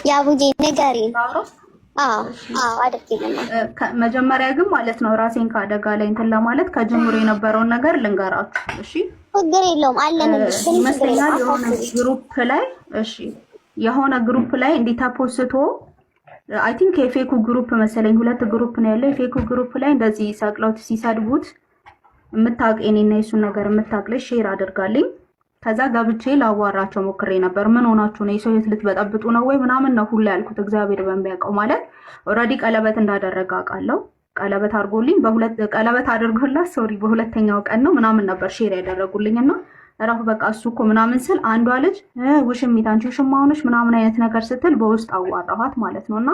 ያቡዬ ንገሪን። አዎ አዎ፣ አድርጊልን። መጀመሪያ ግን ማለት ነው ራሴን ከአደጋ ላይ እንትን ለማለት ከጅምሩ የነበረውን ነገር ልንገራችሁ። እሺ፣ ችግር የለውም አለንልሽ። ይመስለኛል የሆነ group ላይ፣ እሺ፣ የሆነ group ላይ እንዲህ ተፖስቶ፣ I think የ fake ኡ group መሰለኝ፣ ሁለት group ነው ያለው። የ fake ኡ group ላይ እንደዚህ ሰቅለውት ሲሰድቡት የምታውቅ፣ የኔና የሱን ነገር የምታውቅ ልጅ share አድርጋልኝ። ከዛ ገብቼ ላዋራቸው ሞክሬ ነበር። ምን ሆናችሁ ነው? የሰው ህይወት ልትበጠብጡ ነው ወይ ምናምን ነው ሁላ ያልኩት። እግዚአብሔር በሚያውቀው ማለት already ቀለበት እንዳደረገ አውቃለሁ። ቀለበት አድርጎልኝ፣ በሁለት ቀለበት አድርጎላት፣ sorry፣ በሁለተኛው ቀን ነው ምናምን ነበር share ያደረጉልኝ። እና እረፉ በቃ እሱ እኮ ምናምን ስል አንዷ ልጅ ውሽሚት፣ አንቺ ውሽማ ሆነሽ ምናምን አይነት ነገር ስትል በውስጥ አዋራኋት ማለት ነው። እና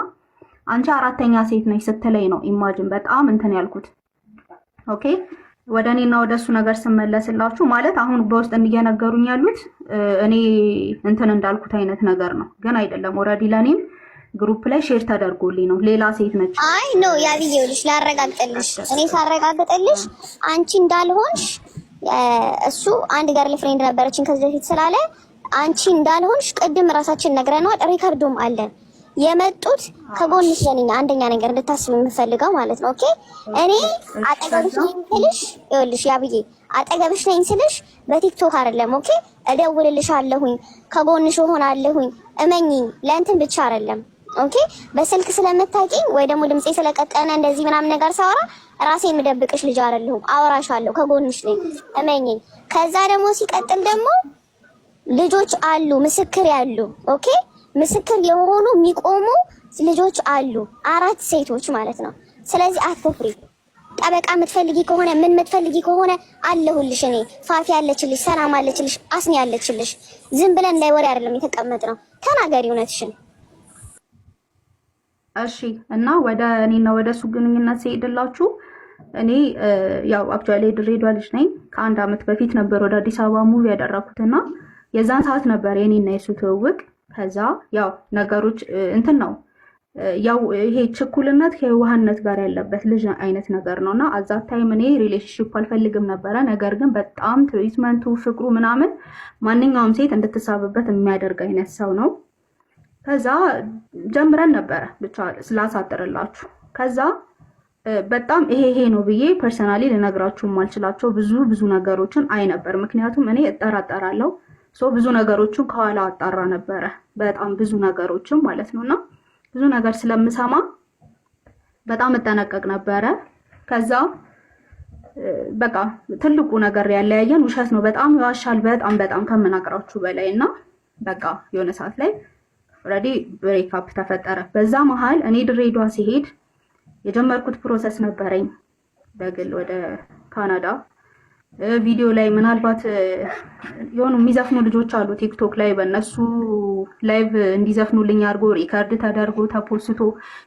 አንቺ አራተኛ ሴት ነሽ ስትለኝ ነው imagine በጣም እንትን ያልኩት። Okay፣ ወደ እኔና ወደ እሱ ነገር ስመለስላችሁ ማለት አሁን በውስጥ እየነገሩኝ ያሉት እኔ እንትን እንዳልኩት አይነት ነገር ነው፣ ግን አይደለም። Already ለእኔም group ላይ share ተደርጎልኝ ነው። ሌላ ሴት ነች። አይ no ያብዬ፣ ይኸውልሽ ላረጋግጥልሽ፣ እኔ ሳረጋግጥልሽ አንቺ እንዳልሆንሽ፣ እሱ አንድ girlfriend ነበረችን ከዚህ በፊት ስላለ አንቺ እንዳልሆንሽ ቅድም ራሳችን ነግረነዋል። Record ኡም አለን። የመጡት ከጎንሽ ነኝ። አንደኛ ነገር እንድታስብ የምፈልገው ማለት ነው። Okay፣ እኔ አጠገብሽ ነኝ ስልሽ፣ ይኸውልሽ ያብዬ፣ አጠገብሽ ነኝ ስልሽ በቲክቶክ አይደለም። Okay፣ እደውልልሻለሁኝ፣ ከጎንሽ እሆናለሁኝ። እመኚኝ፣ ለእንትን ብቻ አይደለም። Okay፣ በስልክ ስለምታውቂኝ ወይ ደግሞ ድምጼ ስለቀጠነ እንደዚህ ምናምን ነገር ሳወራ ራሴን የምደብቅሽ ልጅ አይደለሁም። አወራሻለሁ፣ ከጎንሽ ነኝ፣ እመኚኝ። ከዛ ደግሞ ሲቀጥል ደግሞ ልጆች አሉ፣ ምስክር ያሉ፣ okay፣ ምስክር የሆኑ የሚቆሙ ልጆች አሉ፣ አራት ሴቶች ማለት ነው። ስለዚህ አትፍሪ። ጠበቃ የምትፈልጊ ከሆነ፣ ምን የምትፈልጊ ከሆነ አለሁልሽ። እኔ ፋፊ አለችልሽ፣ ሰላም አለችልሽ፣ አስኒ አለችልሽ። ዝም ብለን ላይ ወሬ አይደለም የተቀመጥነው። ተናገሪ እውነትሽን። እሺ፣ እና ወደ እኔና ወደ እሱ ግንኙነት ሲሄድላችሁ እኔ ያው actually ድሬዳዋ ልጅ ነኝ። ከአንድ አመት በፊት ነበር ወደ አዲስ አበባ move ያደረኩት እና የዛን ሰዓት ነበር የኔና የሱ ትውውቅ። ከዛ ያው ነገሮች እንትን ነው፣ ያው ይሄ ችኩልነት ከየዋህነት ጋር ያለበት ልጅ አይነት ነገር ነው። እና at that time እኔ relationship አልፈልግም ነበረ። ነገር ግን በጣም treatment ኡ፣ ፍቅሩ ምናምን ማንኛውም ሴት እንድትሳብበት የሚያደርግ አይነት ሰው ነው። ከዛ ጀምረን ነበረ፣ ብቻ ስላሳጥርላችሁ፣ ከዛ በጣም ይሄ ይሄ ነው ብዬ personally ልነግራችሁ የማልችላቸው ብዙ ብዙ ነገሮችን አይ ነበር። ምክንያቱም እኔ እጠራጠራለሁ። So ብዙ ነገሮችን ከኋላ አጣራ ነበረ፣ በጣም ብዙ ነገሮችን ማለት ነው። እና ብዙ ነገር ስለምሰማ በጣም እጠነቀቅ ነበረ። ከዛ በቃ ትልቁ ነገር ያለያየን ውሸት ነው። በጣም ይዋሻል፣ በጣም በጣም ከምነግራችሁ በላይ። እና በቃ የሆነ ሰዓት ላይ already break up ተፈጠረ። በዛ መሀል እኔ ድሬዳዋ ሲሄድ የጀመርኩት process ነበረኝ በግል ወደ ካናዳ። ቪዲዮ ላይ ምናልባት የሆኑ የሚዘፍኑ ልጆች አሉ ቲክቶክ ላይ፣ በእነሱ live እንዲዘፍኑልኝ አድርጎ record ተደርጎ ተፖስቶ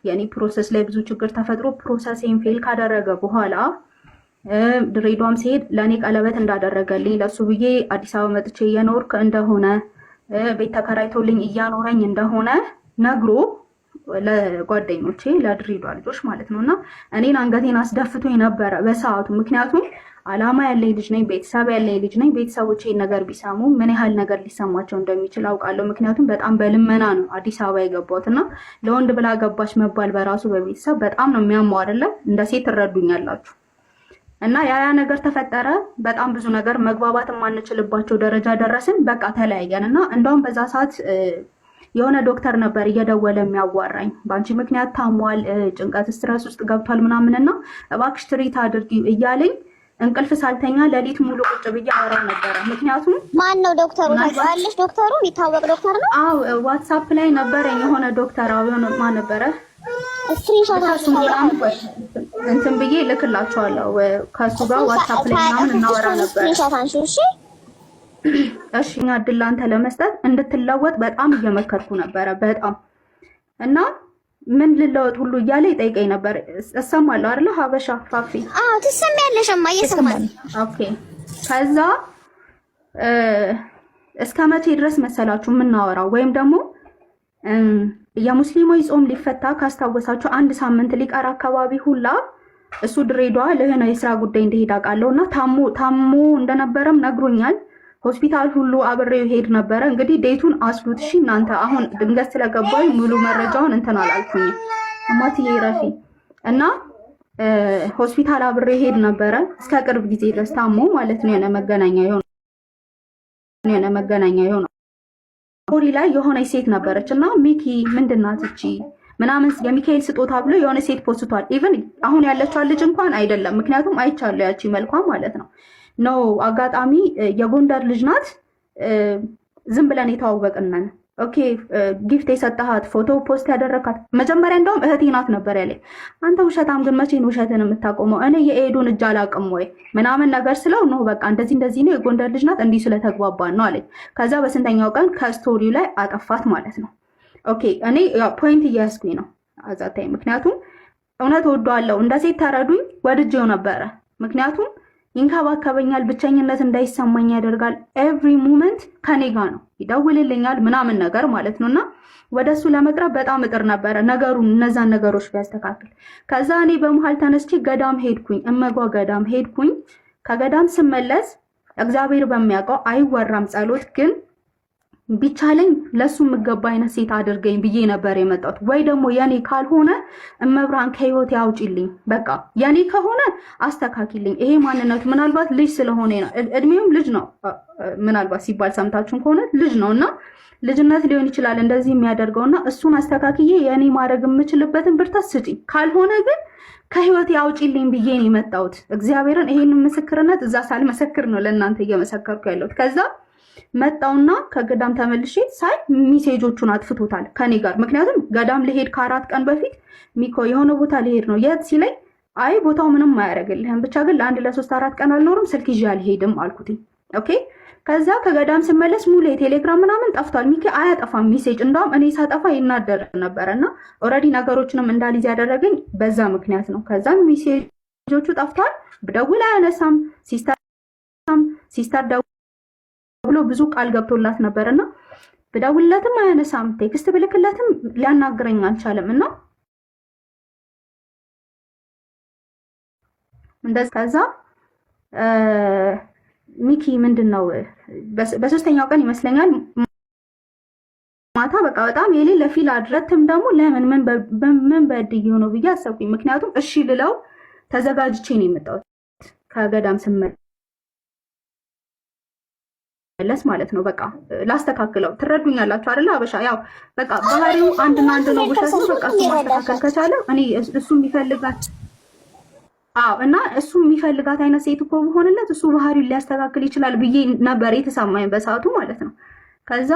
የኔ process ላይ ብዙ ችግር ተፈጥሮ process ኤን fail ካደረገ በኋላ ድሬዳዋም ሲሄድ ለእኔ ቀለበት እንዳደረገልኝ፣ ለእሱ ብዬ አዲስ አበባ መጥቼ እየኖርክ እንደሆነ፣ ቤት ተከራይቶልኝ እያኖረኝ እንደሆነ ነግሮ ለጓደኞቼ፣ ለድሬዳዋ ልጆች ማለት ነው። እና እኔን አንገቴን አስደፍቶኝ ነበረ በሰዓቱ። ምክንያቱም አላማ ያለኝ ልጅ ነኝ፣ ቤተሰብ ያለኝ ልጅ ነኝ። ቤተሰቦቼ ነገር ቢሰሙ ምን ያህል ነገር ሊሰማቸው እንደሚችል አውቃለሁ። ምክንያቱም በጣም በልመና ነው አዲስ አበባ የገባሁት እና ለወንድ ብላ ገባች መባል በራሱ በቤተሰብ በጣም ነው የሚያመው አይደለም? እንደ ሴት ትረዱኛላችሁ። እና ያ ያ ነገር ተፈጠረ። በጣም ብዙ ነገር መግባባት የማንችልባቸው ደረጃ ደረስን። በቃ ተለያየን። እና እንደውም በዛ ሰዓት የሆነ ዶክተር ነበር እየደወለ የሚያዋራኝ፣ በአንቺ ምክንያት ታሟል፣ ጭንቀት stress ውስጥ ገብቷል ምናምን እና እባክሽ treat አድርጊ እያለኝ እንቅልፍ ሳልተኛ ሌሊት ሙሉ ቁጭ ብዬ አወራው ነበረ። ምክንያቱም ማን ነው ዶክተሩ? ታውቂዋለሽ? ዶክተሩ የሚታወቅ ዶክተር ነው? አዎ፣ ዋትሳፕ ላይ ነበረኝ የሆነ ዶክተር። አዎ፣ የሆነ ማን ነበረ Screenshot እሱን ምናምን እንትን ብዬ እልክላቸዋለሁ። ከእሱ ጋር ዋትሳፕ ላይ ምናምን እናወራ ነበር። Screenshot አንሺ፣ እሺ። እሺ፣ እኛ እድል ላንተ ለመስጠት እንድትለወጥ በጣም እየመከርኩ ነበረ፣ በጣም። እና ምን ልለወጥ ሁሉ እያለ ይጠይቀኝ ነበር። እሰማለሁ አይደለ ሀበሻ ፋፊ? አዎ፣ ትሰሚያለሽ፣ እማ እየሰማን። Okay፣ ከዛ እስከ መቼ ድረስ መሰላችሁ የምናወራው? ወይም ደግሞ የሙስሊሞች ጾም ሊፈታ ካስታወሳችሁ አንድ ሳምንት ሊቀር አካባቢ ሁላ እሱ ድሬዳዋ ለሆነ የስራ ጉዳይ እንደሄደ አውቃለሁ። እና ታሞ ታሞ እንደነበረም ነግሮኛል። ሆስፒታል ሁሉ አብሬው ሄድ ነበረ። እንግዲህ date ኡን አስሉት እሺ እናንተ። አሁን ድንገት ስለገባኝ ሙሉ መረጃውን እንትን አላልኩኝም። እማትዬ ረፊ እና ሆስፒታል አብሬ ሄድ ነበረ እስከ ቅርብ ጊዜ ድረስ ታሞ ማለት ነው። የሆነ መገናኛ የሆነ story ላይ የሆነ ሴት ነበረች እና ሚኪ ምንድናት እቺ ምናምን የሚካኤል ስጦታ ብሎ የሆነ ሴት ፖስቷል። Even አሁን ያለችዋ ልጅ እንኳን አይደለም፣ ምክንያቱም አይቻለሁ ያቺ መልኳ ማለት ነው። No፣ አጋጣሚ የጎንደር ልጅ ናት። ዝም ብለን የተዋወቅነን። Okay፣ gift የሰጠሃት፣ ፎቶ post ያደረካት መጀመሪያ እንደውም እህቴ ናት ነበር ያለኝ። አንተ ውሸታም ግን መቼ ነው ውሸትን የምታቆመው? እኔ የኤዱን እጅ አላውቅም ወይ ምናምን ነገር ስለው no፣ በቃ እንደዚህ እንደዚህ ነው፣ የጎንደር ልጅ ናት፣ እንዲህ ስለተግባባን ነው አለኝ። ከዛ በስንተኛው ቀን ከ story ው ላይ አጠፋት ማለት ነው። Okay፣ እኔ point እያያዝኩኝ ነው አዛታይ፣ ምክንያቱም እውነት ወደዋለሁ። እንደ ሴት ተረዱኝ፣ ወድጄው ነበረ። ምክንያቱም ይንከባከበኛል፣ ብቸኝነት እንዳይሰማኝ ያደርጋል። Every moment ከኔ ጋ ነው፣ ይደውልልኛል ምናምን ነገር ማለት ነው። እና ወደ እሱ ለመቅረብ በጣም እጥር ነበረ ነገሩን እነዛን ነገሮች ቢያስተካክል። ከዛ እኔ በመሀል ተነስቼ ገዳም ሄድኩኝ፣ እመጓ ገዳም ሄድኩኝ። ከገዳም ስመለስ እግዚአብሔር በሚያውቀው አይወራም ጸሎት ግን ቢቻለኝ ለሱ የምገባ አይነት ሴት አድርገኝ ብዬ ነበር የመጣሁት። ወይ ደግሞ የኔ ካልሆነ እመብርሃን ከህይወቴ አውጪልኝ፣ በቃ የኔ ከሆነ አስተካኪልኝ። ይሄ ማንነቱ ምናልባት ልጅ ስለሆነ ነው፣ እድሜውም ልጅ ነው። ምናልባት ሲባል ሰምታችሁን ከሆነ ልጅ ነው እና ልጅነት ሊሆን ይችላል እንደዚህ የሚያደርገውና እሱን አስተካክዬ የኔ ማድረግ የምችልበትን ብርታት ስጪኝ፣ ካልሆነ ግን ከህይወቴ አውጪልኝ ብዬ ነው የመጣሁት። እግዚአብሔርን ይሄንን ምስክርነት እዛ ሳልመሰክር ነው ለእናንተ እየመሰከርኩ ያለሁት። ከዛ መጣውና ከገዳም ተመልሼ ሳይ message ኦቹን አጥፍቶታል ከኔ ጋር። ምክንያቱም ገዳም ልሄድ ከ4 ቀን በፊት ሚኮ የሆነ ቦታ ልሄድ ነው፣ የት ሲለኝ አይ ቦታው ምንም አያደርግልህም፣ ብቻ ግን ለአንድ ለሶስት አራት ቀን አልኖርም፣ ስልክ ይዤ አልሄድም አልኩትኝ። Okay፣ ከዛ ከገዳም ስመለስ ሙሉ የቴሌግራም ምናምን ጠፍቷል። ሚኪ አያጠፋም message፣ እንደውም እኔ ሳጠፋ ይናደር ነበረ እና already ነገሮችንም እንዳልይዝ ያደረገኝ በዛ ምክንያት ነው። ከዛም message ኦቹ ጠፍቷል። ብደውል አያነሳም። Sister ደውሎ ብዙ ቃል ገብቶላት ነበር እና ብደውልለትም አያነሳም፣ text ብልክለትም ሊያናግረኝ አልቻለም። እና እንደዚህ ከዛ ሚኪ ምንድን ነው በሶስተኛው ቀን ይመስለኛል ማታ በቃ በጣም የሌለ feel አድረትም ደግሞ ለምን ምን በድዬ ነው ብዬ አሰብኩኝ። ምክንያቱም እሺ ልለው ተዘጋጅቼ ነው የመጣሁት ከገዳም ስመለስ ማለት ነው። በቃ ላስተካክለው፣ ትረዱኛላችሁ አይደለ? አበሻ ያው በቃ ባህሪው አንድና አንድ ነው፣ ውሸት ነው። በቃ እሱ ማስተካከል ከቻለ እኔ እሱ የሚፈልጋት፣ አዎ፣ እና እሱ የሚፈልጋት አይነት ሴት እኮ በሆንለት እሱ ባህሪውን ሊያስተካክል ይችላል ብዬ ነበር የተሰማኝ በሰዓቱ ማለት ነው። ከዛ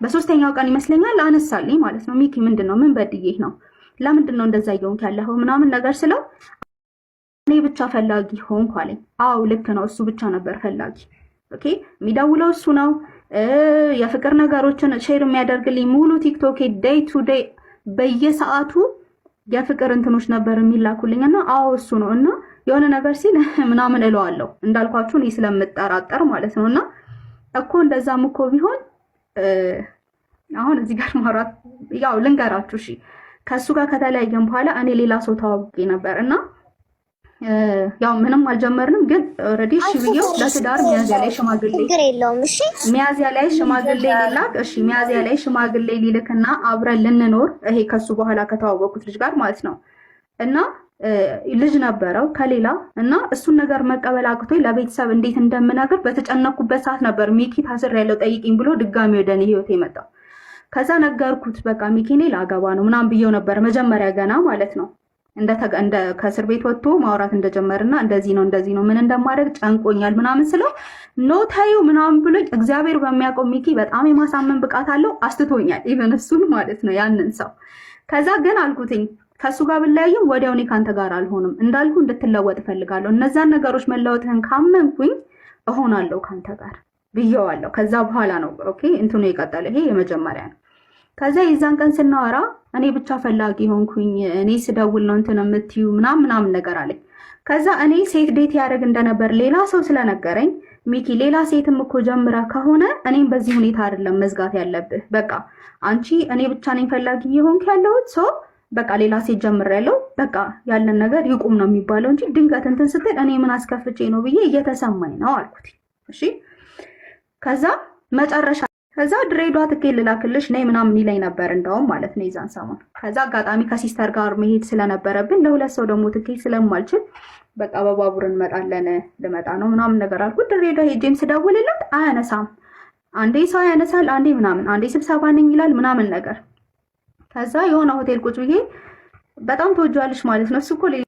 በሶስተኛው ቀን ይመስለኛል አነሳልኝ ማለት ነው። ሚኪ ምንድን ነው፣ ምን በድዬህ ነው፣ ለምንድን ነው እንደዛ እየሆንክ ያለኸው ምናምን ነገር ስለው እኔ ብቻ ፈላጊ ሆንኩ አለኝ። አዎ ልክ ነው፣ እሱ ብቻ ነበር ፈላጊ። Okay፣ የሚደውለው እሱ ነው። የፍቅር ነገሮችን share የሚያደርግልኝ ሙሉ ቲክቶኬ day to day በየሰዓቱ የፍቅር እንትኖች ነበር የሚላኩልኝ እና አዎ እሱ ነው። እና የሆነ ነገር ሲል ምናምን እለዋለሁ እንዳልኳችሁ እኔ ስለምጠራጠር ማለት ነው። እና እኮ እንደዛም እኮ ቢሆን አሁን እዚህ ጋር ማውራት ያው ልንገራችሁ እሺ። ከእሱ ጋር ከተለያየን በኋላ እኔ ሌላ ሰው ተዋውቄ ነበር እና ያው ምንም አልጀመርንም፣ ግን already እሺ ብዬው ለትዳር ሚያዝያ ላይ ሽማግሌ ችግር የለውም። እሺ። ሚያዝያ ላይ ሽማግሌ ሊላክ፣ እሺ፣ ሚያዝያ ላይ ሽማግሌ ሊልክና አብረን ልንኖር ይሄ ከሱ በኋላ ከተዋወቁት ልጅ ጋር ማለት ነው። እና ልጅ ነበረው ከሌላ እና እሱን ነገር መቀበል አቅቶኝ ለቤተሰብ እንዴት እንደምነግር በተጨነኩበት ሰዓት ነበር ሚኪ ታስሬያለሁ ጠይቂኝ ብሎ ድጋሚ ወደ እኔ ህይወት የመጣው። ከዛ ነገርኩት። በቃ ሚኪ እኔ ላገባ ነው ምናምን ብዬው ነበር መጀመሪያ ገና ማለት ነው እንደ ከእስር ቤት ወጥቶ ማውራት እንደጀመርና እንደዚህ ነው እንደዚህ ነው፣ ምን እንደማደርግ ጨንቆኛል ምናምን ስለው no ተይው ምናምን ብሎኝ እግዚአብሔር በሚያውቀው ሚኪ በጣም የማሳመን ብቃት አለው። አስትቶኛል even እሱን ማለት ነው ያንን ሰው። ከዛ ግን አልኩትኝ ከእሱ ጋር ብለያይም ወዲያው እኔ ከአንተ ጋር አልሆንም፣ እንዳልኩ እንድትለወጥ እፈልጋለሁ። እነዛን ነገሮች መለወጥህን ካመንኩኝ እሆናለሁ ከአንተ ጋር ብየዋለሁ። ከዛ በኋላ ነው okay እንትኑ የቀጠለ። ይሄ የመጀመሪያ ነው። ከዛ የዛን ቀን ስናወራ እኔ ብቻ ፈላጊ ሆንኩኝ፣ እኔ ስደውል ነው እንትን የምትዩ ምናምን ምናምን ነገር አለኝ። ከዛ እኔ ሴት date ያደርግ እንደነበር ሌላ ሰው ስለነገረኝ ሚኪ ሌላ ሴትም እኮ ጀምራ ከሆነ እኔም በዚህ ሁኔታ አይደለም መዝጋት ያለብህ። በቃ አንቺ እኔ ብቻ ነኝ ፈላጊ እየሆንክ ያለሁት፣ ሰው በቃ ሌላ ሴት ጀምሬያለሁ፣ በቃ ያለን ነገር ይቁም ነው የሚባለው እንጂ ድንገት እንትን ስትል እኔ ምን አስከፍቼ ነው ብዬ እየተሰማኝ ነው አልኩት። እሺ። ከዛ መጨረሻ ከዛ ድሬዳዋ ትኬት ልላክልሽ ነይ ምናምን ይለኝ ነበር እንደውም ማለት ነው የዛን ሰሞን። ከዛ አጋጣሚ ከ sister ጋር መሄድ ስለነበረብን ለሁለት ሰው ደግሞ ትኬት ስለማልችል በቃ በባቡር እንመጣለን፣ ልመጣ ነው ምናምን ነገር አልኩት። ድሬዳዋ ሄጄም ስደውልለት አያነሳም። አንዴ ሰው ያነሳል፣ አንዴ ምናምን፣ አንዴ ስብሰባ ነኝ ይላል ምናምን ነገር። ከዛ የሆነ ሆቴል ቁጭ ብዬ በጣም ተወጇለሽ ማለት ነው፣ እሱ እኮ ሌላ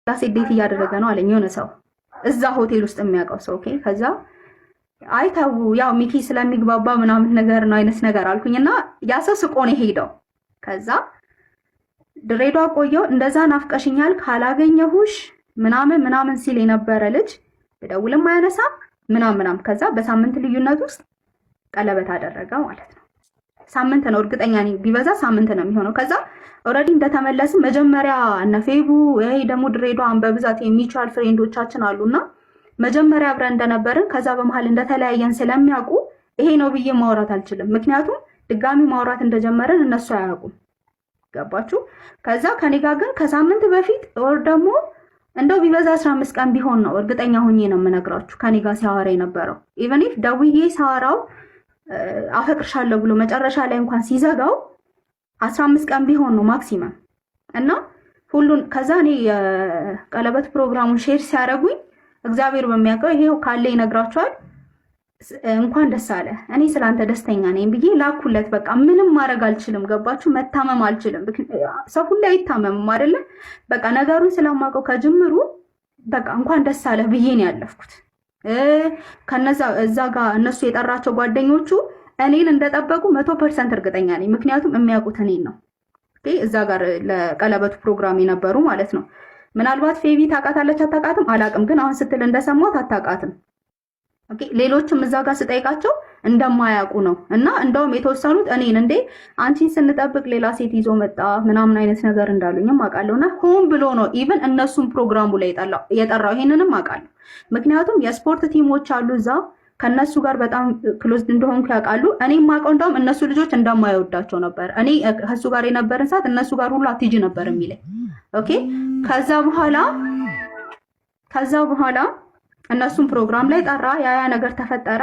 ሴት date እያደረገ ነው አለኝ የሆነ ሰው እዛ ሆቴል ውስጥ የሚያውቀው ሰው። Okay። ከዛ አይ ተው ያው ሚኪ ስለሚግባባ ምናምን ነገር ነው አይነት ነገር አልኩኝ እና ያ ሰው ስቆ ነው የሄደው። ከዛ ድሬዳዋ ቆየው። እንደዛ ናፍቀሽኛል ካላገኘሁሽ ምናምን ምናምን ሲል የነበረ ልጅ ብደውልም አያነሳም ምናምን ምናምን። ከዛ በሳምንት ልዩነት ውስጥ ቀለበት አደረገ ማለት ነው። ሳምንት ነው፣ እርግጠኛ ነኝ ቢበዛ ሳምንት ነው የሚሆነው። ከዛ already እንደተመለስን መጀመሪያ እነ ፌቡ ይሄ ደግሞ ድሬዳዋን በብዛት የ mutual friend ኦቻችን አሉና መጀመሪያ አብረን እንደነበርን ከዛ በመሀል እንደተለያየን ስለሚያውቁ ይሄ ነው ብዬ ማውራት አልችልም። ምክንያቱም ድጋሚ ማውራት እንደጀመርን እነሱ አያውቁም። ገባችሁ? ከዛ ከኔ ጋር ግን ከሳምንት በፊት ወር ደግሞ እንደው ቢበዛ 15 ቀን ቢሆን ነው፣ እርግጠኛ ሆኜ ነው የምነግራችሁ፣ ከኔ ጋር ሲያወራ የነበረው። Even if ደውዬ ሳወራው አፈቅርሻለሁ ብሎ መጨረሻ ላይ እንኳን ሲዘጋው 15 ቀን ቢሆን ነው maximum። እና ሁሉን ከዛ እኔ የቀለበት ፕሮግራሙን share ሲያደርጉኝ እግዚአብሔር በሚያውቀው ይሄው ካለ ይነግራቸዋል። እንኳን ደስ አለ፣ እኔ ስላንተ ደስተኛ ነኝ ብዬ ላኩለት። በቃ ምንም ማድረግ አልችልም። ገባችሁ? መታመም አልችልም። ሰው ሁሉ አይታመምም አይደለ? በቃ ነገሩን ስለማውቀው ከጅምሩ በቃ እንኳን ደስ አለ ብዬ ነው ያለፍኩት። ከነዛ እዛ ጋር እነሱ የጠራቸው ጓደኞቹ እኔን እንደጠበቁ 100% እርግጠኛ ነኝ። ምክንያቱም የሚያውቁት እኔን ነው። እዛ ጋር ለቀለበቱ ፕሮግራም የነበሩ ማለት ነው። ምናልባት ፌቢ ታውቃታለች አታውቃትም አላውቅም፣ ግን አሁን ስትል እንደሰማሁት አታውቃትም። Okay፣ ሌሎችም እዛ ጋር ስጠይቃቸው እንደማያውቁ ነው። እና እንደውም የተወሰኑት እኔን እንዴ አንቺን ስንጠብቅ ሌላ ሴት ይዞ መጣ ምናምን አይነት ነገር እንዳሉኝም አውቃለሁ። እና ሆን ብሎ ነው even እነሱን ፕሮግራሙ ላይ የጠራው፣ ይሄንንም አውቃለሁ። ምክንያቱም የስፖርት team ኦች አሉ እዛ፣ ከነሱ ጋር በጣም close እንደሆንኩ ያውቃሉ። እኔ የማውቀው እንደውም እነሱ ልጆች እንደማይወዳቸው ነበር። እኔ ከእሱ ጋር የነበረን ሰዓት እነሱ ጋር ሁሉ አትሂጂ ነበር የሚለኝ። Okay፣ ከዛ በኋላ እነሱን ፕሮግራም ላይ ጠራ። ያ ነገር ተፈጠረ።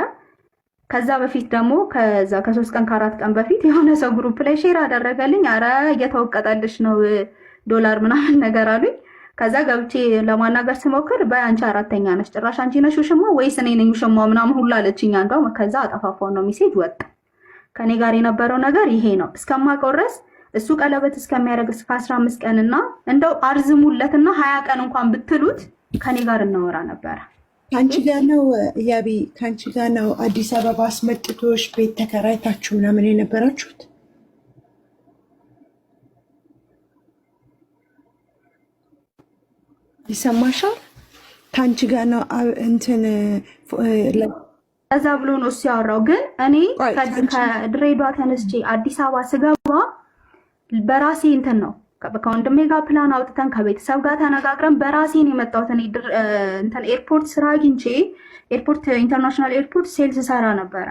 ከዛ በፊት ደግሞ ከዛ ከ3 ቀን ከ4 ቀን በፊት የሆነ ሰው group ላይ share አደረገልኝ። አረ እየተወቀጠልሽ ነው ዶላር ምናምን ነገር አሉኝ። ከዛ ገብቼ ለማናገር ስሞክር በይ አንቺ አራተኛ ነሽ፣ ጭራሽ አንቺ ነሽ ውሽማ ወይስ እኔ ነኝ ውሽማ ምናምን ሁላ አለችኝ አንዷ። ከዛ አጠፋፋው ነው message ወጣ። ከኔ ጋር የነበረው ነገር ይሄ ነው። እስከማውቀው ድረስ እሱ ቀለበት እስከሚያደርግ እስከ 15 ቀንና እንደው አርዝሙለትና 20 ቀን እንኳን ብትሉት ከኔ ጋር እናወራ ነበረ። ከአንቺ ጋር ነው ያቢ፣ ከአንቺ ጋር ነው አዲስ አበባ አስመጥቶሽ ቤት ተከራይታችሁ ምናምን የነበራችሁት? ይሰማሻል? ከአንቺ ጋር ነው እንትን ከዛ ብሎ ነው እሱ ያወራው። ግን እኔ ከድሬዳዋ ተነስቼ አዲስ አበባ ስገባ በራሴ እንትን ነው፣ ከወንድሜ ጋር ፕላን አውጥተን ከቤተሰብ ጋር ተነጋግረን በራሴ ነው የመጣሁት። እኔ እንትን airport ስራ አግኝቼ airport፣ international airport sales ሰራ ነበረ።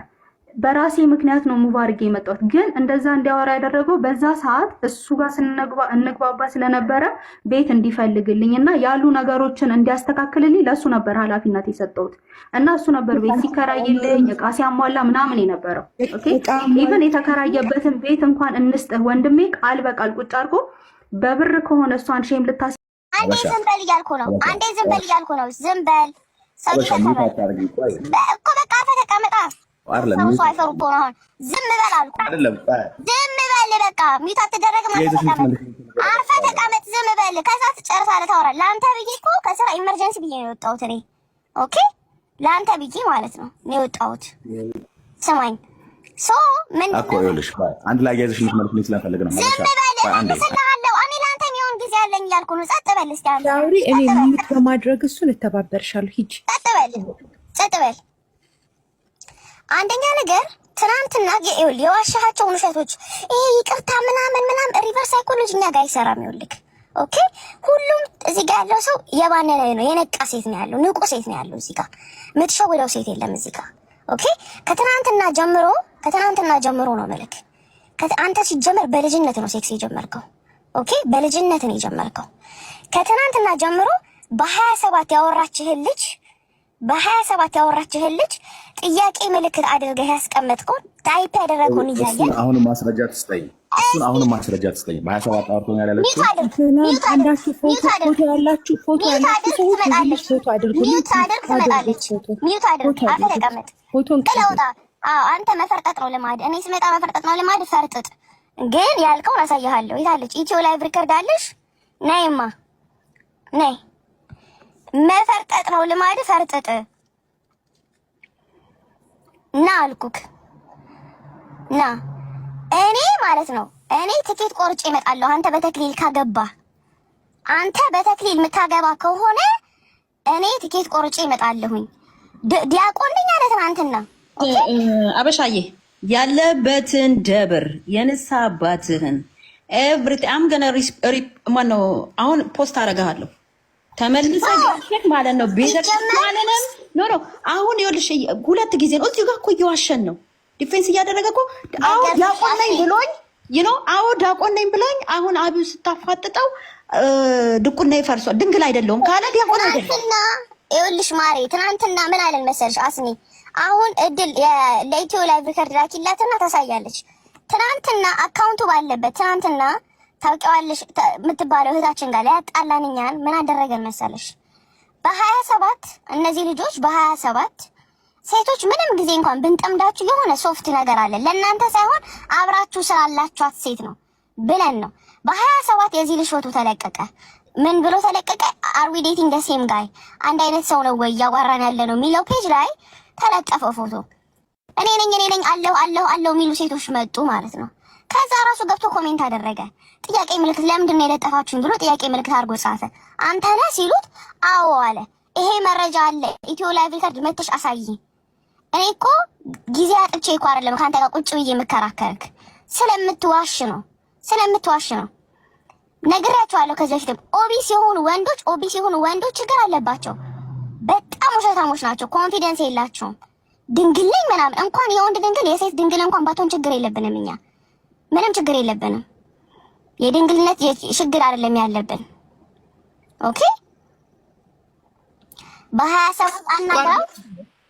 በራሴ ምክንያት ነው move አድርጌ የመጣሁት። ግን እንደዛ እንዲያወራ ያደረገው በዛ ሰዓት እሱ ጋር እንግባባ ስለነበረ ቤት እንዲፈልግልኝ እና ያሉ ነገሮችን እንዲያስተካክልልኝ ለእሱ ነበር ኃላፊነት የሰጠሁት እና እሱ ነበር ቤት ሲከራይልኝ እቃ ሲያሟላ ምናምን የነበረው። Even የተከራየበትን ቤት እንኳን እንስጥህ ወንድሜ ቃል በቃል ቁጭ አድርጎ በብር ከሆነ እሷን shame ልታስ አንዴ ዝም በል እያልኩ ነው። አንዴ ዝም በል እያልኩ ነው። ዝም በል፣ ሰው እኮ በቃ አርፈህ ተቀመጣ። ሰው አይፈሩ እኮ ነው። አሁን ዝም በል አልኩ። ዝም በል በቃ፣ mute አትደረግም። አርፈህ ተቀመጥ፣ አርፈህ ተቀመጥ፣ ዝም በል። ከዛ ትጨርሳለህ፣ ታወራለህ። ለአንተ ብዬ እኮ ከስራ emergency ብዬ ነው የወጣሁት እኔ። Okay፣ ለአንተ ብዬ ማለት ነው የወጣሁት። ስማኝ፣ so ምን እኮ ይኸውልሽ፣ አንድ ላይ አያይዘሽ እንድትመልሽልኝ ስለምፈልግ ነው። ዝም በል፣ እመልስልሃለሁ። እኔ ለአንተ የሚሆን ጊዜ አለኝ እያልኩ ነው። ጸጥ በል እስኪ አንተ። አውሪ፣ እኔ mute በማድረግ እሱን እተባበርሻለሁ። ሂጂ። ጸጥ በል፣ ጸጥ በል። አንደኛ ነገር ትናንትና ይኸውልህ የዋሻሃቸውን ውሸቶች ይሄ ይቅርታ ምናምን ምናምን reverse psychology እኛ ጋር አይሰራም። ይኸውልህ okay፣ ሁሉም እዚህ ጋር ያለው ሰው የባነነ ነው፣ የነቃ ሴት ነው ያለው፣ ንቁ ሴት ነው ያለው። እዚህ ጋር የምትሸውደው ሴት የለም እዚህ ጋር። Okay፣ ከትናንትና ጀምሮ ነው መልክ አንተ ሲጀመር በልጅነት ነው ሴክስ የጀመርከው። Okay፣ በልጅነት ነው የጀመርከው። ከትናንትና ጀምሮ በ27 ያወራችህን ልጅ በ27 ያወራችህን ልጅ ጥያቄ ምልክት አድርገህ ያስቀመጥከውን type ያደረገውን እሱን እያየን አሁንም ማስረጃ ትስጠኝ። እሱን አሁንም ማስረጃ ትስጠኝ። በ27 አውርቶኛል ያለችው mute አድርግ፣ mute አድርግ፣ አንዳችሁ ፎቶ mute አድርግ፣ ፎቶ ያላችሁ ፎቶ mute ያላችሁ አድርግ፣ ሰዎች የዚህ ልጅ ትመጣለች። ፎቶ አድርጉልኝ። mute አድርግ፣ አድርጉት ትመጣለች። ፎቶ mute አድርግ፣ ፎቶ አርፈህ አድርጉት። ተቀመጥ። ፎቶን ጥለህ ውጣ። አዎ አንተ መፈርጠጥ ነው ልማድ። እኔ ስመጣ መፈርጠጥ ነው ልማድ። ፈርጥጥ ግን ያልከውን አሳይሃለሁ። የታለች ኢትዮ live record አለሽ? ነይማ ነይ። መፈርጠጥ ነው ልማድ። ፈርጥጥ ና አልኩክ ና። እኔ ማለት ነው እኔ ትኬት ቆርጬ እመጣለሁ። አንተ በተክሊል ካገባ፣ አንተ በተክሊል የምታገባ ከሆነ እኔ ትኬት ቆርጬ እመጣለሁኝ። ዲያቆን ነኝ አለ ትናንትና። አበሻዬ፣ ያለበትን ደብር፣ የንስሐ አባትህን everything I'm gonna ማነው አሁን post አደርግሃለሁ። ተመልሰህ ገብተህ ማለት ነው ቤተክርስቲያንንም no, አሁን ይኸውልሽ ሁለት ጊዜ ነው እዚሁ ጋር እኮ እየዋሸን ነው። Defense እያደረገ እኮ አዎ ዲያቆን ነኝ ብሎኝ፣ አዎ ዲያቆን ነኝ ብሎኝ አሁን አብዩ ስታፋጥጠው ድቁና ይፈርሷል። ድንግል አይደለሁም ካለ ዲያቆን አይደለም። ትናንትና ይኸውልሽ ማሬ፣ ትናንትና ምን አለን መሰልሽ አስኒ፣ አሁን እድል ለኢትዮ live record ላኪላትና ታሳያለች። ትናንትና account ኡ ባለበት ትናንትና ታውቂዋለሽ የምትባለው እህታችን ጋር ያጣላን እኛን ምን አደረገን መሰለሽ? በ27 እነዚህ ልጆች በ27 ሴቶች ምንም ጊዜ እንኳን ብንጠምዳችሁ የሆነ soft ነገር አለ ለእናንተ ሳይሆን አብራችሁ ስላላችኋት ሴት ነው ብለን ነው። በ27 የዚህ ልጅ ፎቶ ተለቀቀ። ምን ብሎ ተለቀቀ? "Are we dating the same guy?" አንድ አይነት ሰው ነው ወይ እያዋራን ያለ ነው የሚለው page ላይ ተለጠፈው ፎቶ። እኔ ነኝ፣ እኔ ነኝ፣ አለሁ አለሁ አለሁ የሚሉ ሴቶች መጡ ማለት ነው። ከዛ ራሱ ገብቶ comment አደረገ። ጥያቄ ምልክት ለምንድን ነው የለጠፋችሁኝ ብሎ ጥያቄ ምልክት አድርጎ ጻፈ። አንተ ነህ ሲሉት አዎ አለ። ይሄ መረጃ አለ። ኢትዮ live record መተሽ አሳይ። እኔ እኮ ጊዜ አጥቼ እኮ አይደለም ከአንተ ጋር ቁጭ ብዬ የምከራከርክ፣ ስለምትዋሽ ነው፣ ስለምትዋሽ ነው። ነግሬያቸዋለሁ ከዚህ በፊትም obese የሆኑ ወንዶች፣ obese የሆኑ ወንዶች ችግር አለባቸው። በጣም ውሸታሞች ናቸው። Confidence የላቸውም። ድንግል ነኝ ምናምን እንኳን የወንድ ድንግል የሴት ድንግል እንኳን ባትሆን ችግር የለብንም። እኛ ምንም ችግር የለብንም። የድንግልነት ችግር አይደለም ያለብን። Okay፣ በ27 አናግራው፣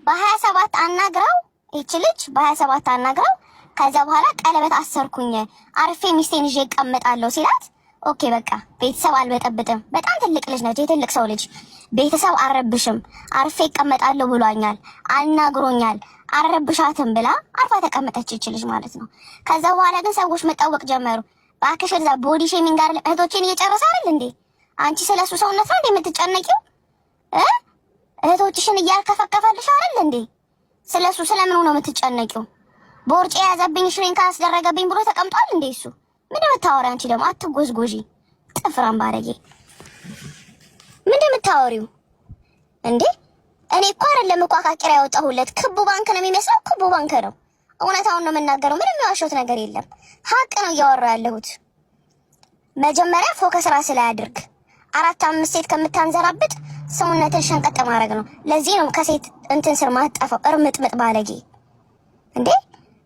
በ27 አናግራው፣ ይቺ ልጅ በ27 አናግራው ከዛ በኋላ ቀለበት አሰርኩኝ አርፌ ሚስቴን ይዤ እቀመጣለሁ ሲላት okay በቃ ቤተሰብ አልበጠብጥም። በጣም ትልቅ ልጅ ነች፣ የትልቅ ሰው ልጅ። ቤተሰብ አልረብሽም፣ አርፌ እቀመጣለሁ ብሏኛል፣ አናግሮኛል፣ አልረብሻትም ብላ አርፋ ተቀመጠች ይች ልጅ ማለት ነው። ከዛ በኋላ ግን ሰዎች መጠወቅ ጀመሩ። እባክሽ እዛ body shaming አይደለም እህቶቼን እየጨረሰ አይደል እንዴ? አንቺ ስለሱ ሰውነት ነው እንዴ የምትጨነቂው እ? እህቶችሽን እያርከፈከፈልሽ አይደል እንዴ? ስለሱ ስለምኑ ነው የምትጨነቂው? ቦርጭ የያዘብኝ shrink አስደረገብኝ ብሎ ተቀምጧል እንዴ እሱ? ምንድን ነው የምታወሪው? አንቺ ደግሞ አትጎዝጎዢ፣ ጥፍራም ባለጌ። ምንድን ነው የምታወሪው እንዴ? እኔ እኮ አይደለም እኮ አቃቂራ ያወጣሁለት ክቡ ባንክ ነው የሚመስለው። ክቡ ባንክ ነው። እውነታውን ነው የምናገረው። ምንም የዋሸሁት ነገር የለም። ሀቅ ነው እያወራሁ ያለሁት። መጀመሪያ focus ራስ ላይ አድርግ። አራት አምስት ሴት ከምታንዘራብጥ ሰውነትን ሸንቀጥ ማድረግ ነው። ለዚህ ነው ከሴት እንትን ስር ማጠፈው። እርምጥምጥ ባለጌ እንዴ!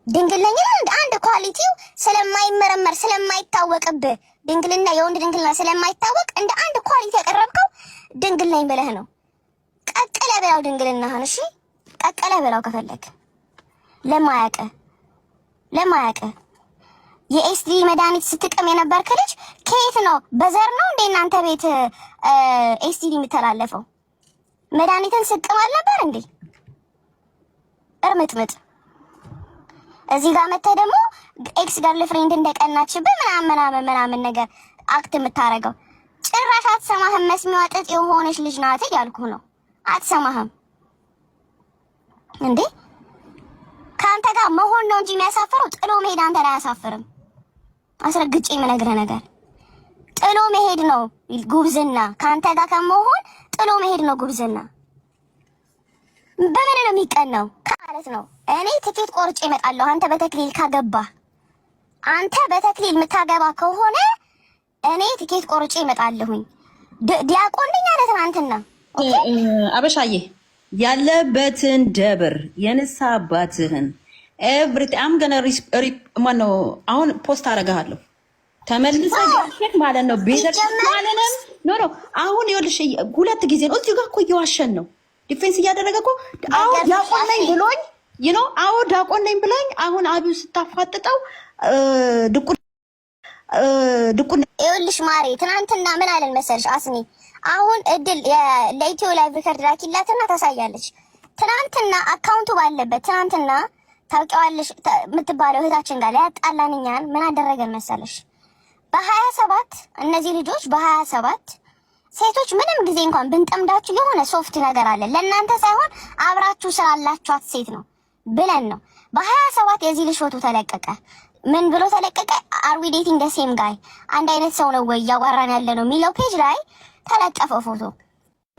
ድንግል ነኝ ይላል። አንድ quality ው ስለማይመረመር ስለማይታወቅብህ ድንግልና የወንድ ድንግልና ስለማይታወቅ እንደ አንድ quality ያቀረብከው ድንግል ነኝ ብለህ ነው። ቀቅለ ብላው ድንግልናህን። እሺ ቀቅለ ብላው ከፈለግ። ለማያውቅ የ STD መድኃኒት ስትቅም የነበርክ ልጅ ከየት ነው? በዘር ነው እንደ እናንተ ቤት STD የሚተላለፈው? መድኃኒትን ስቅም አልነበር እንዴ? እርምጥምጥ እዚህ ጋር መተህ ደግሞ ex girlfriend እንደቀናችብህ ምናምን ምናምን ምናምን ነገር act የምታደርገው ጭራሽ አትሰማህም። መስሚዋ ጥጥ የሆነች ልጅ ናት እያልኩህ ነው። አትሰማህም እንዴ? ከአንተ ጋር መሆን ነው እንጂ የሚያሳፍረው ጥሎ መሄድ አንተን አያሳፍርም። አስረግጬ የምነግርህ ነገር ጥሎ መሄድ ነው ጉብዝና። ከአንተ ጋር ከመሆን ጥሎ መሄድ ነው ጉብዝና። በምን ነው የሚቀናው ማለት ነው? እኔ ትኬት ቆርጬ እመጣለሁ። አንተ በተክሊል ካገባ፣ አንተ በተክሊል የምታገባ ከሆነ እኔ ትኬት ቆርጬ እመጣለሁኝ። ዲያቆን ነኝ አለ ትናንትና። አበሻዬ፣ ያለበትን ደብር፣ የንስሐ አባትህን everything I'm gonna ማነው አሁን post አደርግሃለሁ። ተመልሰህ ገብተህ ማለት ነው ቤተክርስቲያንንም no, አሁን ይኸውልሽ ሁለት ጊዜ ነው እዚሁ ጋር እኮ እየዋሸን ነው። Defense እያደረገ እኮ አዎ ዲያቆን ነኝ ብሎኝ፣ አዎ ዲያቆን ነኝ ብሎኝ አሁን አብዩ ስታፋጥጠው ድቁ ይኸውልሽ ማሬ፣ ትናንትና ምን አለን መሰልሽ አስኒ፣ አሁን እድል ለኢትዮ live record ላኪላትና ታሳያለች። ትናንትና account ኡ ባለበት ትናንትና ታውቂዋለሽ የምትባለው እህታችን ጋር ሊያጣላን እኛን ምን አደረገን መሰለሽ? በ27 እነዚህ ልጆች በ27 ሴቶች ምንም ጊዜ እንኳን ብንጠምዳችሁ የሆነ soft ነገር አለ፣ ለእናንተ ሳይሆን አብራችሁ ስላላችኋት ሴት ነው ብለን ነው። በ27 የዚህ ልጅ ፎቶ ተለቀቀ። ምን ብሎ ተለቀቀ? "Are we dating the same guy?" አንድ አይነት ሰው ነው ወይ እያዋራን ያለ ነው የሚለው page ላይ ተለጠፈ ፎቶ።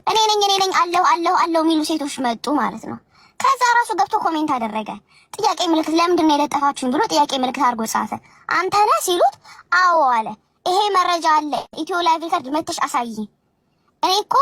እኔ ነኝ፣ እኔ ነኝ፣ አለሁ አለሁ አለሁ የሚሉ ሴቶች መጡ ማለት ነው። ከዛ ራሱ ገብቶ comment አደረገ። ጥያቄ ምልክት፣ ለምንድን ነው የለጠፋችሁኝ ብሎ ጥያቄ ምልክት አድርጎ ጻፈ። አንተ ነህ ሲሉት አዎ አለ። ይሄ መረጃ አለ። ኢትዮ live record መተሽ አሳይ። እኔ እኮ